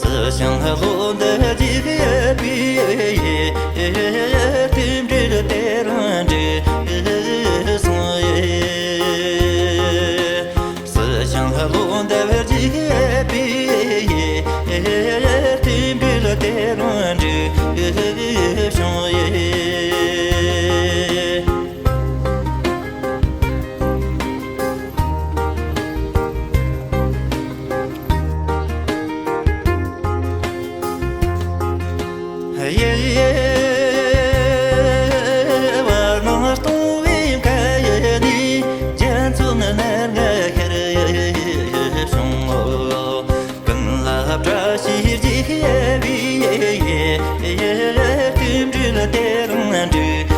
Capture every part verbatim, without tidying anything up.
སྲིད་ཞིང་བློ་འདི་འཇིག་པའི། རྟེན་འབྲེལ་དེ་རང་འགྲིག་སོང་ཡི། སྲིད་ཞིང་བློ་འདི་འཇིག་པའི། རྟེན་འབྲེལ་དེ་རང་འགྲིག་བྱུང་ཡི། ཀུན་ལ་བཀྲ་ཤིས་རྒྱལ་བའི། རྟེན་འབྲེལ་དེ་རང་འགྲིག་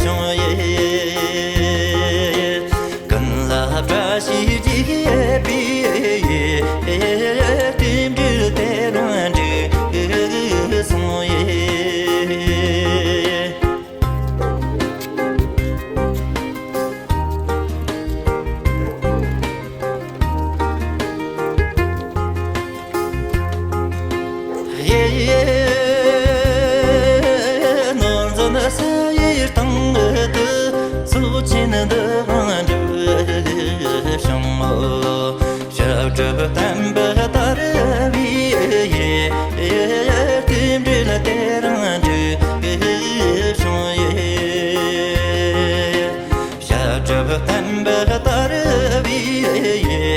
བྱུང་ཡི། ཀུན་ལ་བཀྲ་ཤིས་རྒྱལ་བའི། རྟེན་འབྲེལ་དེ་རང་འགྲིག་སོང་ཡི། ནོར་འཛིན་ས་ཡི་སྟེང་དུ། སྲོག་ཆེན་འདི་དབང་འགྲུབ་བྱུང་ངོ་། བྱ་གྲུབ་བརྟན་པའི་དར་བའི། རྟེན་འབྲེལ་དེ་རང་འགྲིག་བྱུང་ཡི། བྱ་གྲུབ་བརྟན་པའི་དར་བའི།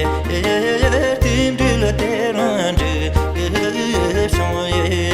རྟེན་འབྲེལ་དེ་རང་འགྲིག་བྱུང་ཡི།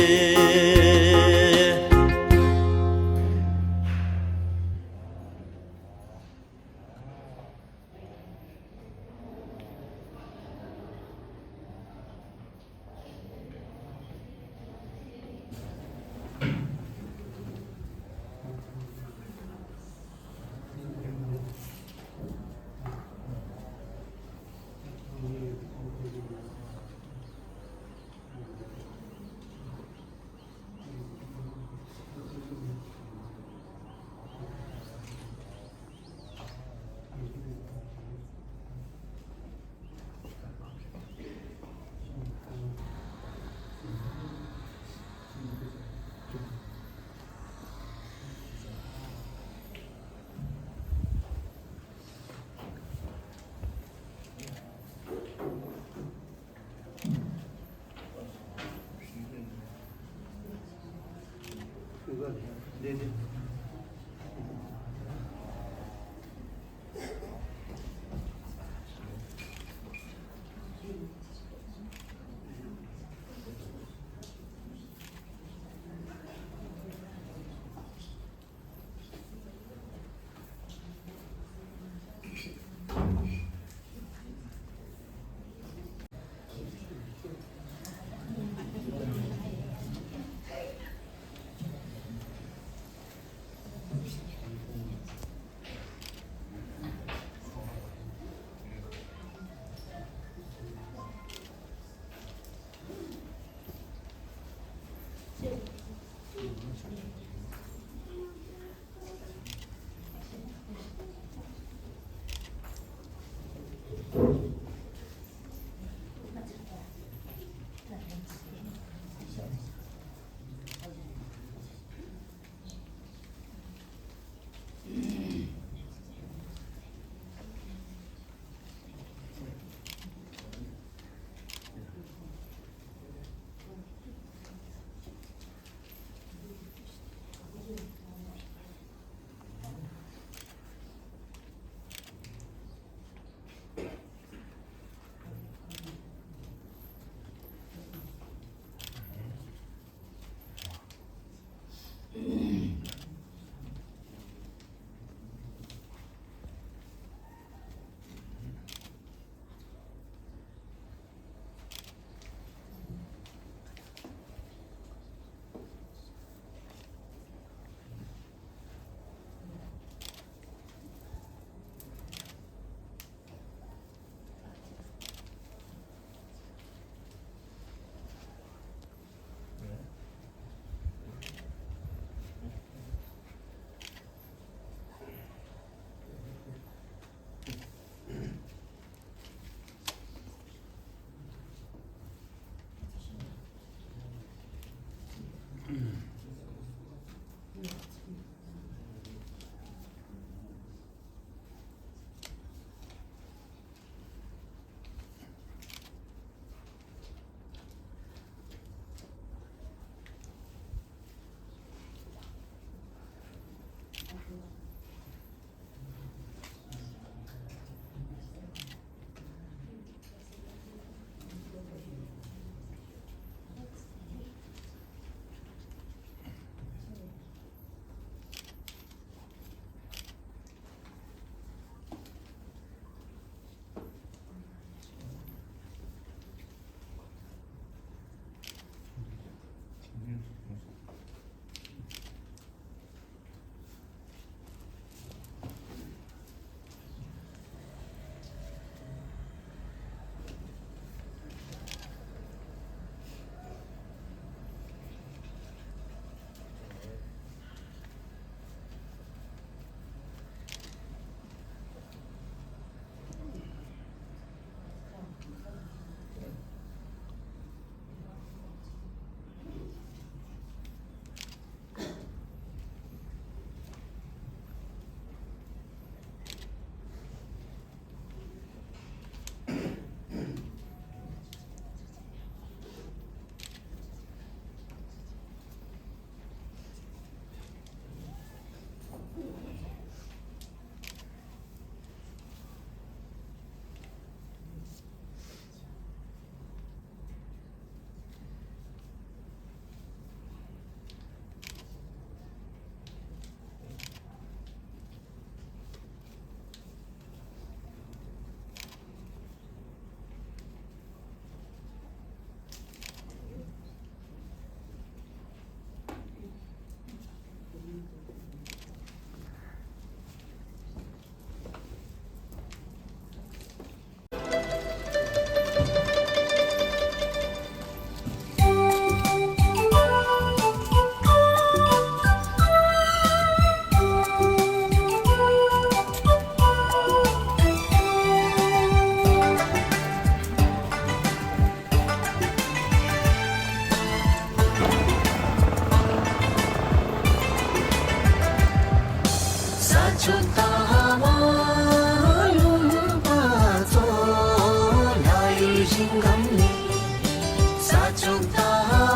ཕྱོགས་ལྟ་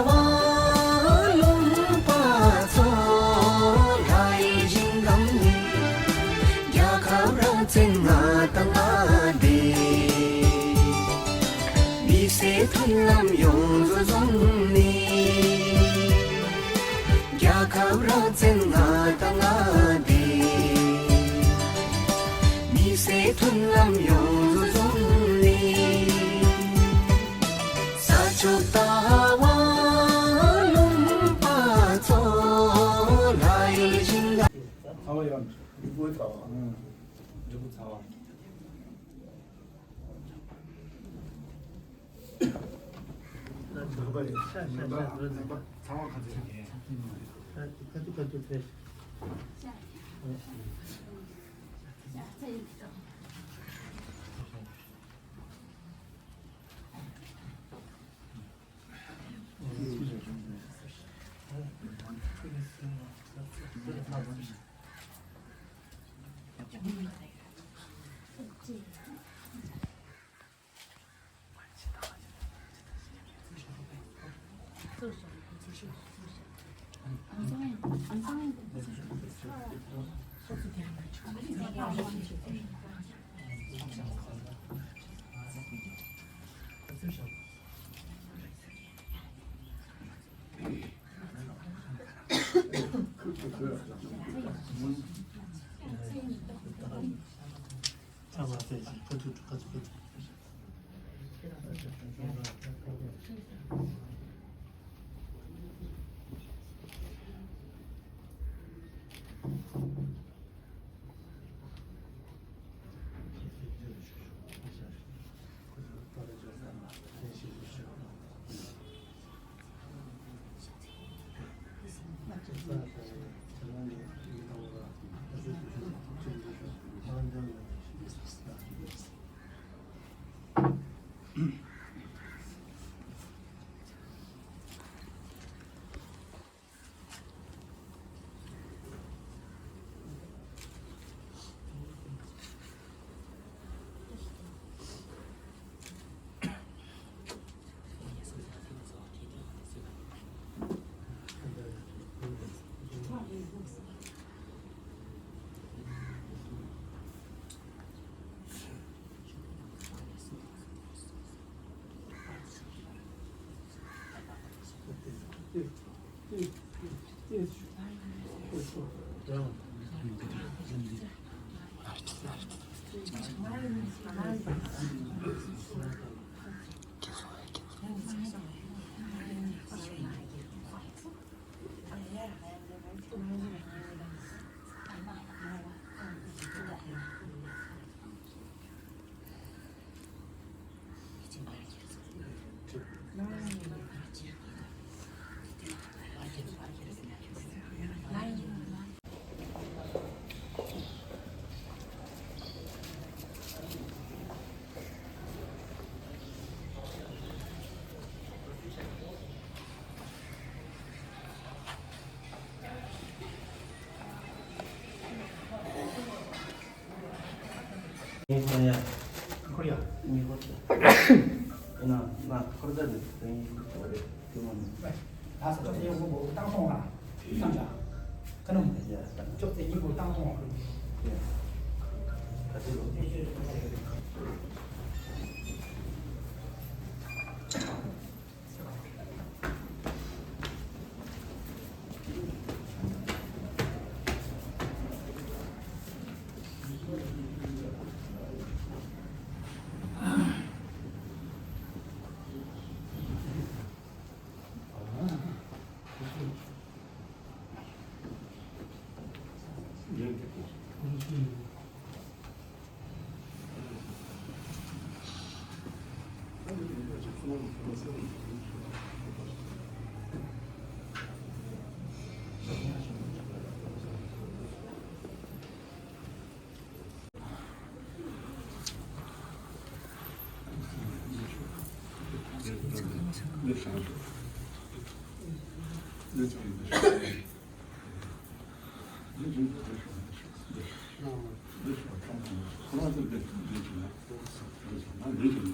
བ་ལུང་པ་ཚོ་ལྷ་ཡི་ཞིང་ཁམས་ནས། རྒྱལ་ཁབ་རང་བཙན་ང་དང་ང་འདྲེས། མི་སེར་མཐུན་ལམ་ཡོངས་སུ་བཟུང་ནས། རྒྱལ་ཁབ་རང་བཙན་ང་དང་ང་འདྲེས། མི་སེར་མཐུན་ལམ་ཡོངས་སུ་བཟུང་ནས། ས་ཕྱོགས་ལྟ་བ་ལུང་པ་ཚོ་ལྷ་ཡི་ཞིང་ཁམས། ཚ་བ་ཡང་འབྲས་བུ་ཚ་བ། འབྲས་བུ་ཚ་བ། ཚ་བ་ག་ཚོད་རེད།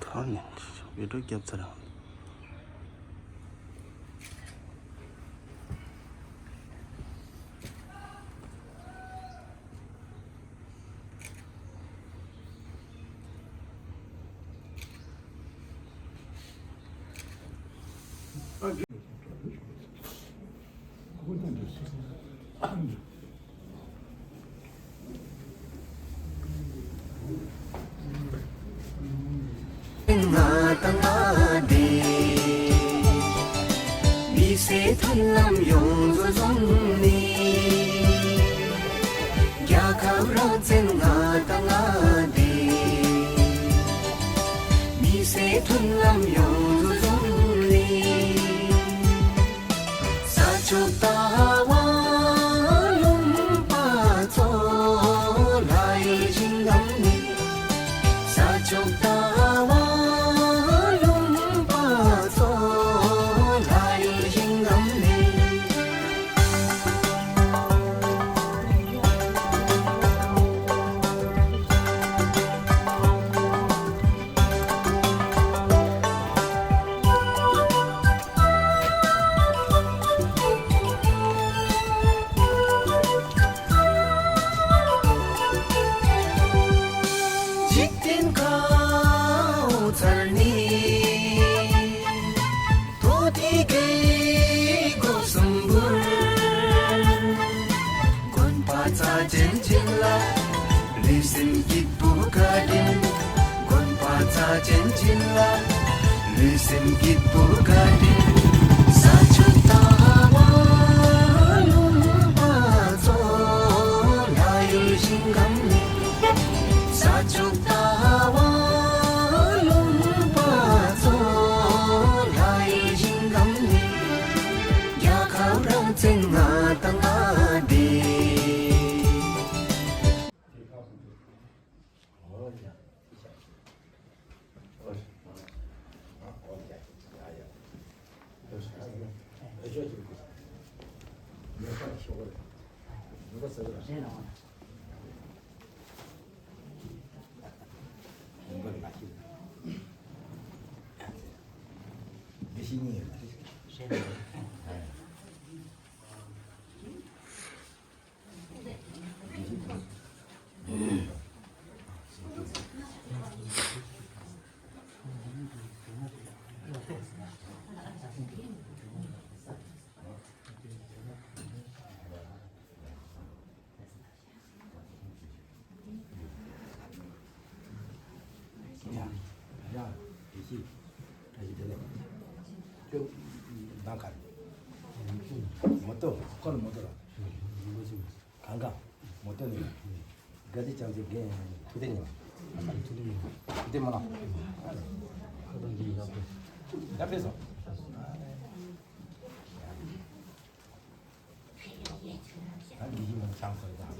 ཐོག་ནས་བི་ཌིའོ་རྒྱབ་ཚར། ང་དང་ང་འདྲ། མི་སེར་མཐུན་ལམ་ཡོངས་རྫོགས་བཟུང་ནས། རྒྱལ་ཁབ་རང་བཙན་ང་དང་ང་འདྲ། མི་སེར་མཐུན་ལམ་ཡོངས་རྫོགས་བཟུང་ནས། ས་ཕྱོགས་ལྟ་བ་ལུང་པ་ཚོ་ལ་ཡུལ་ཞིང་ངམ་ནི། ས་ཕྱོགས་ལྟ་བ་ལུང་པ་ཚོ་ལ་ཡུལ་ཞིང་ངམ་ནི། འཇིག་རྟེན་ཁ་འོ་ཚར་ནས། ཐོག་ཐིག་གི་སྒོ་གསུམ་པུར། དགོན་པ་རྩ་ཅན་ཅན་ལ། ལུས་སེམས་སྐྱིད་པོ་བཀའ་དྲིན། དགོན་པ་རྩ་ཅན་ཅན་ལ། ལུས་སེམས་སྐྱིད་པོ་བཀའ་དྲིན། ས་ཕྱོགས་ལྟ་བ་ལུང་པ་ཚོ་ལ་ཡུལ་ཞིང་ངམ་ནི། ས་ཕྱོགས་ལྟ་བ་ལུང་པ་ཚོ་ལ་ཡུལ་ཞིང་ངམ་ནི། རྒྱལ་ཁབ་རང་བཙན་ང་དང་ང་འདྲ། ཡོད་པ་ཤོག་རེད། ཡོད་པ་ཟེར་ར། ཡོད་པ་ལ་ཤི། དེ་ཤི་ཉེ་ཡོད་ལ། ཡ། ཡ། དེ་ཤི། ད་ཤི་དེ་ལས། ཁྱོད་འདང་ག་རེ། མོ་ཏོ་ཁོ་ལ་མོ་ཏོ་ར། གང་ག་མོ་ཏོ་ནི། དགའ་བདེ་བྱམས་བརྩེ་རྒན་ཐུགས་བདེ་ཉིན་མ། ཐུགས་བདེ་ཉིན་མ། ཐུགས་བདེ་མ་ལ། ཁ་སང་གི་ཡག་པོ། ཡག་པོ་སོང་། ད་འདི་ཡིན་ན་ཆང་ཁོལ་དང་།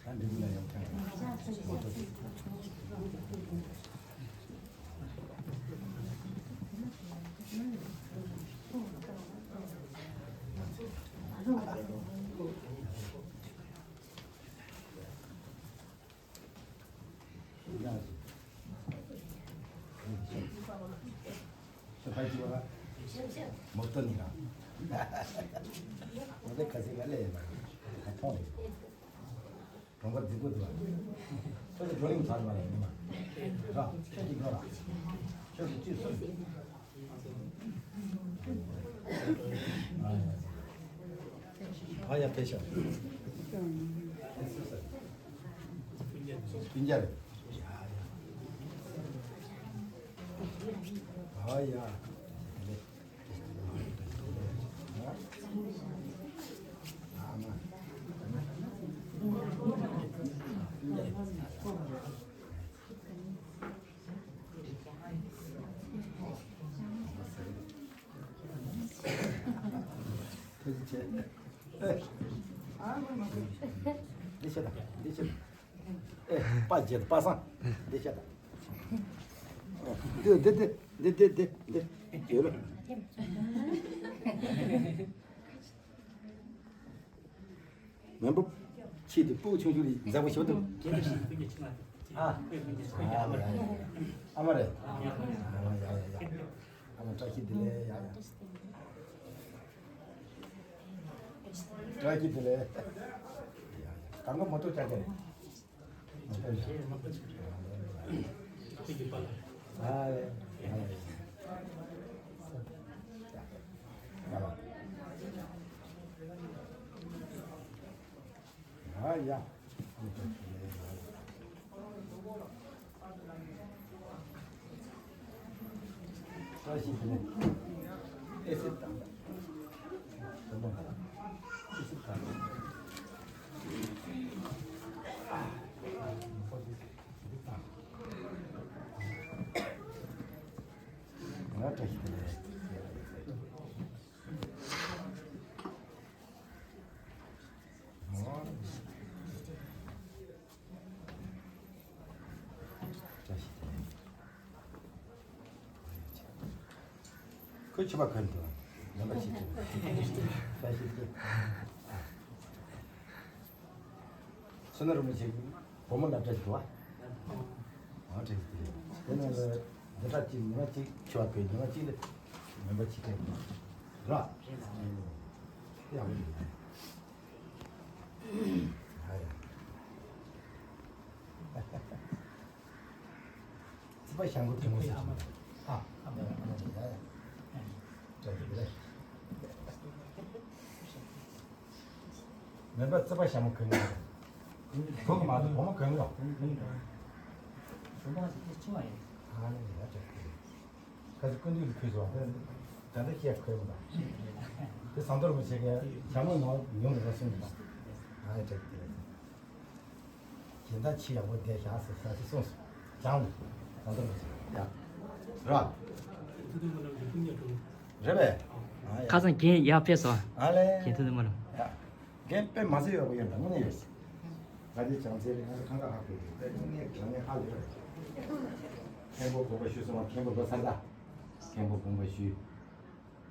ད་འདི་ཡིན་ན་ཡང་ཐང་། མོ་ཏོ་ནི་རང་། མོ་ཏོ་ཁ་སེ་ག་ལེ་ཡིན་པ་ཁ་མཐོང་རེད། གྲོང་པ་རྫིག་པོ་འདུག་བ། ཁྱོད་ཀྱི་བགྲོ་གླེང་ཚར་མ་རེད་ཉི་མ། ར་ཁྱོད་ཀྱི་བགྲོ་ར། ཁྱོད་ཀྱི་ཅི་སུ། ཨ་ཡ་ཕེ་ཤ། སྤུན་ཀྱག་རེད། ཨ་ཡ། འདི་བྱེད་དང་འདི་བྱེད། ཨེ། པ་བརྒྱད་པ་སངས། འདི་བྱེད་དང་། འདི་འདི་འདི་འདི་འདི་འདི་འདི་ཡོད་རེད། མེན་པོ་ཆེ་དེ་སྤུ་གུ་ཆུང་ཆུང་ལས་མཛེས་པོ་ཞིག་འདུག་ཨ། ཨ་མ་རེད། ཨ་མ་རེད། ཨ་མ་ཡ་ཡ་ཡ། ཨ་མ་བཀྲ་ཤིས་བདེ་ལེགས་ཡ་ཡ། བཀྲ་ཤིས་བདེ་ལེགས། ཡ་ཡ། གང་ག་མོ་ཏོ་ཅག་ཅག་རེད། ང་བཀྲ་ཤིས་བདེ་ལེགས། བཀྲ་ཤིས་བདེ་ལེགས། ཁོས་ཕྱུ་པ་ག་འདུག་ལམ་པ་ཞིག་འདུག་བཀྲ་ཤིས་བདེ་ལེགས། བསོད་ནམས་རིན་པོ་ཆེ་བུ་མོ་ལ་བཀྲ་ཤིས་འདུག་བ། ཨ་བཀྲ་ཤིས་བདེ་ལེགས། དེ་ནས་འདི་འདྲ་གཅིག་ཉི་མ་གཅིག་ཕྱུ་པ་ག་ཉི་མ་གཅིག་ལ་མེན་པ་གཅིག་སྤྲད་ར། ཡག་པོ་འདུག་ཡ་ཡ། རྩིས་པ་ཞང་པོ་དེ་མོ་ཟེར་གྱི་མ་རེད། ཨ། ཨ་མ་རེད། ཨ་མ་རེད། ཡ་ཡ། བཀྲ་ཤིས་བདེ་ལེགས། མེན་པ་རྩིས་པ་ཞང་པོ་གང་ཡིན། བུ་གི་མ་གཏོགས་བུ་མོ་གང་ཡོད། བུ་མོ་གང་ཡོད། ཨ་ནི་ཡ་བཀྲ་ཤིས་བདེ་ལེགས། ཁ་སང་སྐུ་མདུན་དུ་ཕུལ་སོང་། ད་ལྟ་བཤད་ཁོས་མ་དང་། དེ་ཟམ་གདོང་རིན་པོ་ཆེ་གིས་ཞྭ་མོ་ནང་ཉུང་དུ་གསུངས་འདུག་ཨ་ཡ་བཀྲ་ཤིས་བདེ་ལེགས། གཞན་དག་ཕྱི་ཡག་པོ་བསྡད་བཞག་ཟེར་ས་ཞིག་གསུངས་སོང་། ཅང་ལ་ད་ལྟ་མ་ཟེར་ཡ། ར། རེད་པས། ཨ་ཡ། ཁ་སང་རྒན་ཡར་ཕེབས་སོང་། ཨ་ལས། རྒན་ཐུགས་རྗེ་མ་ལོ། ཡ། རྒན་དཔེ་མ་ཟེར་ཡག་པོ་ཡོད་འདྲ་དངོས་གནས་ཡོད། ད་དེ་བྱང་ཚེ་རིང་ང་ཚོ་གང་ག་ཧ་གོ་གི་དཔེ་དངོས་གནས་དྲང་གནས་ཧ་ལས་རེད། མཁན་པོ་དགོངས་པ་ཞུ་སོང་བ། མཁན་པོ་ལོ་སར་ད། མཁན་པོ་དགོངས་པ་ཞུ།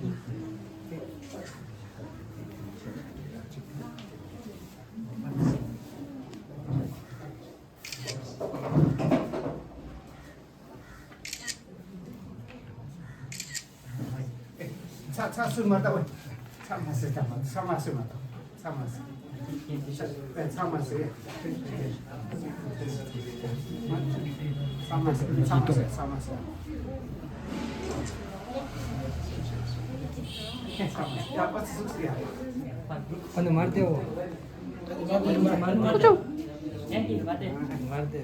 ཚ་ཚ་སུ་མ་ལྟ་བས། ཚ་མ་སུ་ལྟ་མ་ཚ་མ་སུ་མ་ལྟ། ཚ་མ་སུ། ཚ་མ་སུ། ཚ་མ་སུ་ཚ་མ་སུ་ཚ་མ་སུ། ཡ་པ་ཚུགས་ཡ། ཨ་ནི་མར་ཏེའོ། མར་ཏེ། མར་ཏེ།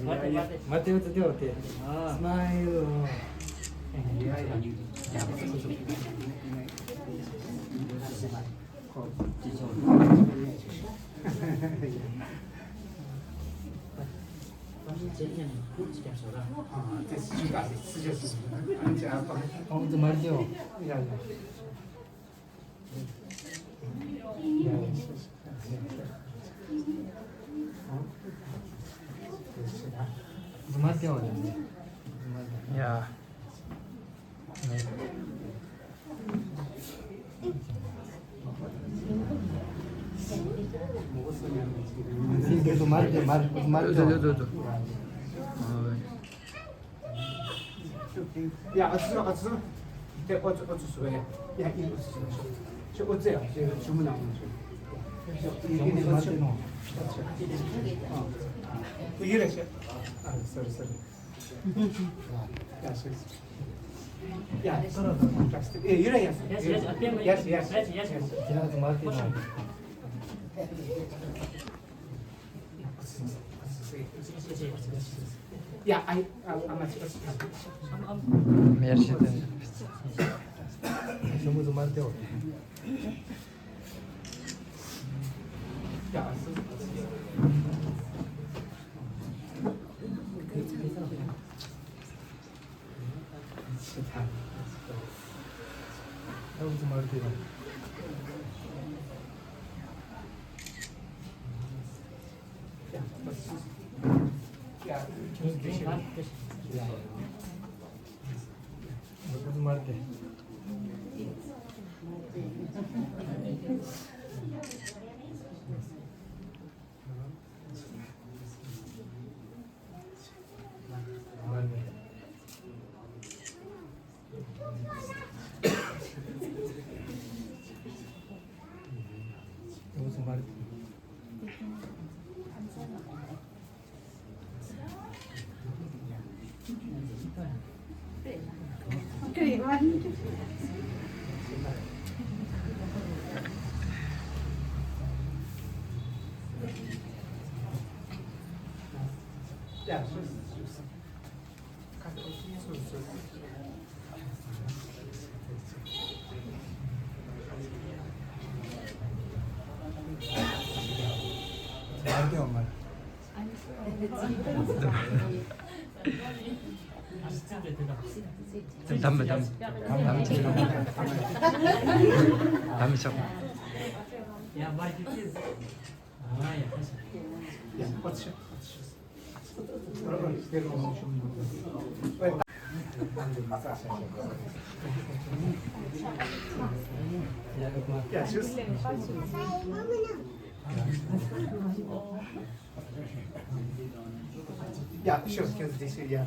ཡ། མར་ཏེ་ཙི་ཏེའོ་ཏེ། སྨའིལ། མར་ཏེའོ། ཡ། ཡ། ཨ་ཙི་ཨ་ཙི། དེ་ཨོ་ཙི་ཨོ་ཙི་སུ་ཡ། ཡ་ཨི་ཨོ་ཙི་སུ་ཡ། ཨོ་ཙི་ཡ། ཞེས་ཞུ་མི་ནང་ཞུ། ཨོ་ཙི་ཡ། ཨི་ཨི་ནི་ཨོ་ཙི། ཨོ་ཙི་ཡ། ཨི་ཡི་རེ་ཞེ། ཨ་སོ་རི་སོ་རི། ཡ་སོ་རི། ཡ་ཨི་ཡི་རེ་ཡ་སོ། ཡ་སོ་ཡ་སོ། ཡ་སོ་ཡ་སོ། ཡ་ཨ་ཨ་མ་ཅི་ཨ་ཅི། མེར་ཤི་ཏན། ཤོ་མུ་ཟུ་མར་ཏེའོ། ཡ་ཨ་ཅི། དམ་མི་དམ། དམ་མི་ཆོག Yeah, sure, because this is, yeah.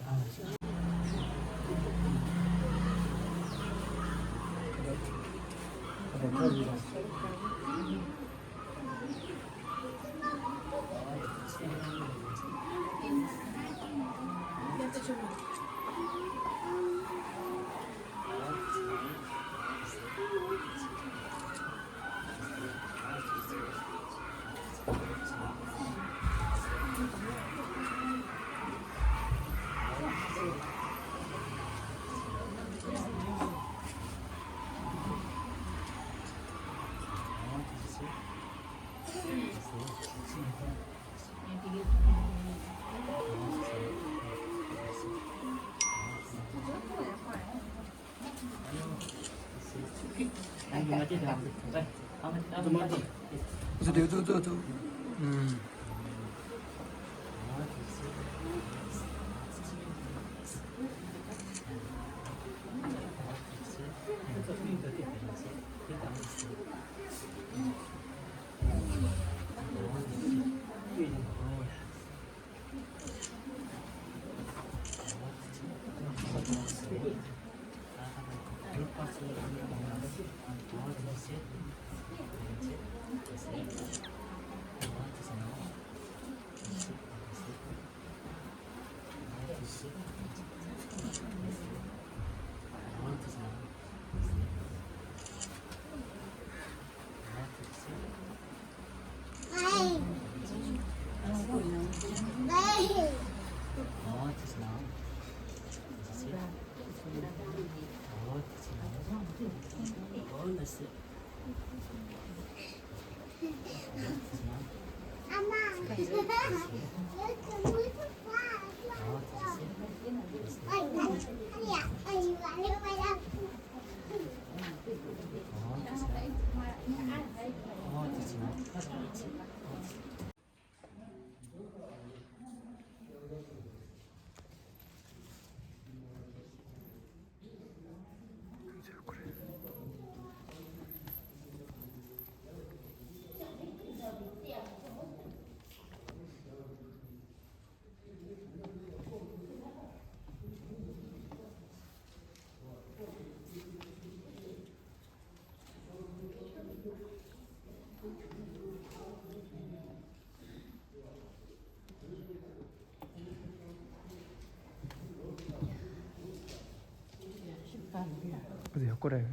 ཡག་པོ་རེད།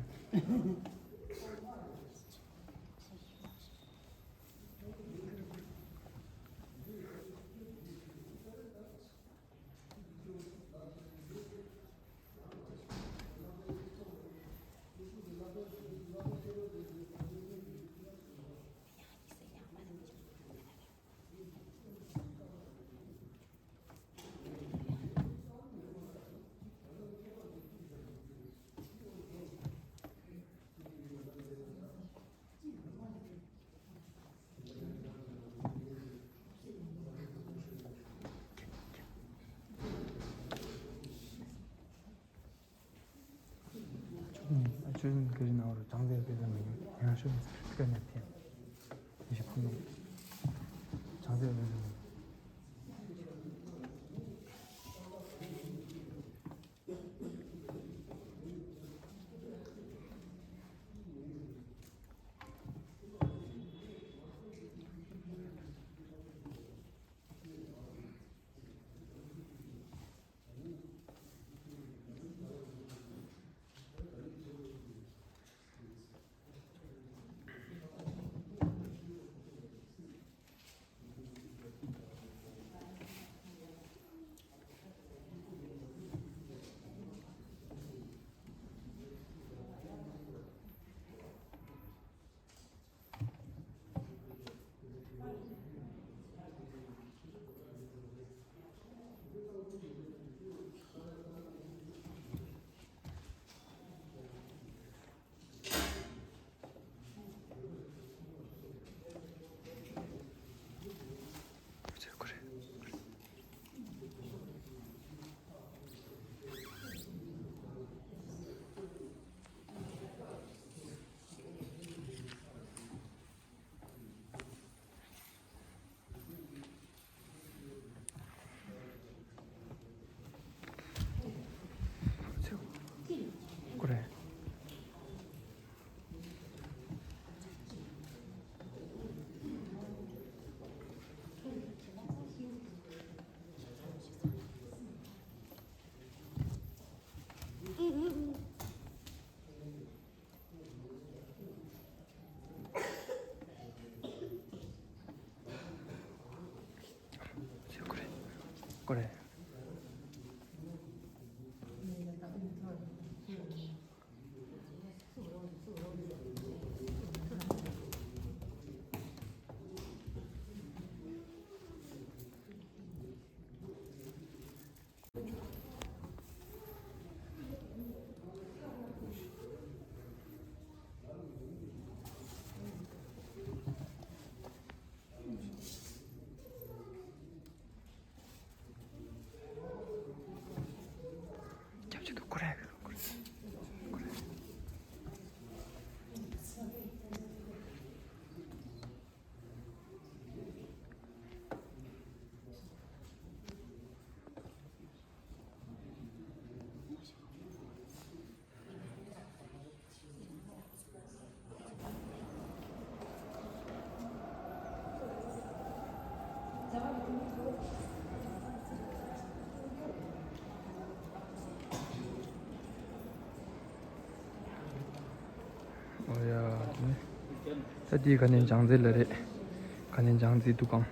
ཨ་ཆོས་སྐད་ཆ་ནང་རུ་ཅང་ཟེར་སྐད་ཆ་མི་ཉན་ཡང་ཤོད་མི་ཟེར་སྐད་ནས་ཐེན་ཡེ་ཤེས་ཕུན་ཚོགས་ཅང་ཟེར་སྐད་ཆ་མི་ཉན། ཨོ་ཡ། ད་དེ་ག་ནས་སྦྱང་རྩེ་ལ་རེད། ག་ནས་སྦྱང་རྩེ་འདུག་གམ།